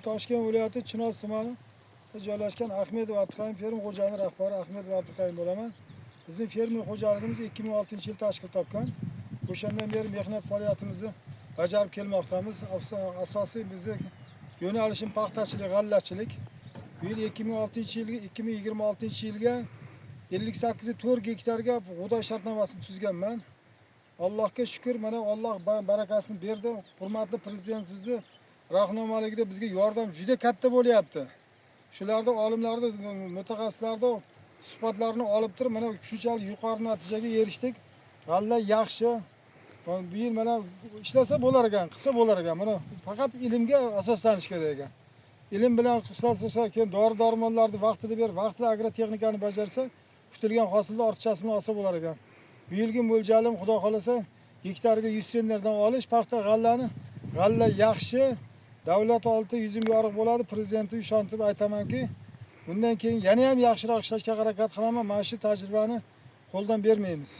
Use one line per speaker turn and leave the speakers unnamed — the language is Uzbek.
Toshkent viloyati Chinoz tumani joylashgan Ahmedov Abduqayum fermer xo'jaliginin rahbari Ahmedov Abduqayum bo'laman. Bizning fermer xo'jaligimiz 2006-yil tashkil topgan. O'shandan beri mehnat faoliyatimizni bajarib kelmoqdamiz. Asosiy bizni yo'nalishim paxtachilik, g'allachilik. Bu yil 2006-yilga 2026-yilga 58,4 gektarga bug'doy shartnomasini tuzganman. Allohga shukr, mana Alloh barakasini berdi. Hurmatli prezidentimizni rahnamoligida bizga yordam juda katta bo'lyapti. Shularni olimlarni, mutaxassislarni suhbatlarini olib turib, mana shunchalik yuqori natijaga erishdik. G'alla yaxshi. Bu yil mana ishlasa bo'lar ekan, qilsa bo'lar ekan. Mana faqat ilmga asoslanish kerak ekan. Ilm bilan ishlasa, keyin dori darmonlarni vaqtida berib, vaqtida agrotexnikani bajarsa, kutilgan hosilni ortiqchasi bilan olsa bo'lar ekan. Bu yilgi mo'ljalim, xudo xohlasa, gektariga 100 sentnerdan olish paxta g'allani. G'alla yaxshi. Davlat oldida yuzim yorug' bo'ladi. Prezidentni ishontirib aytamanki, bundan keyin yana ham yaxshiroq ishlashga harakat qilaman. Mana shu tajribani qo'ldan bermaymiz.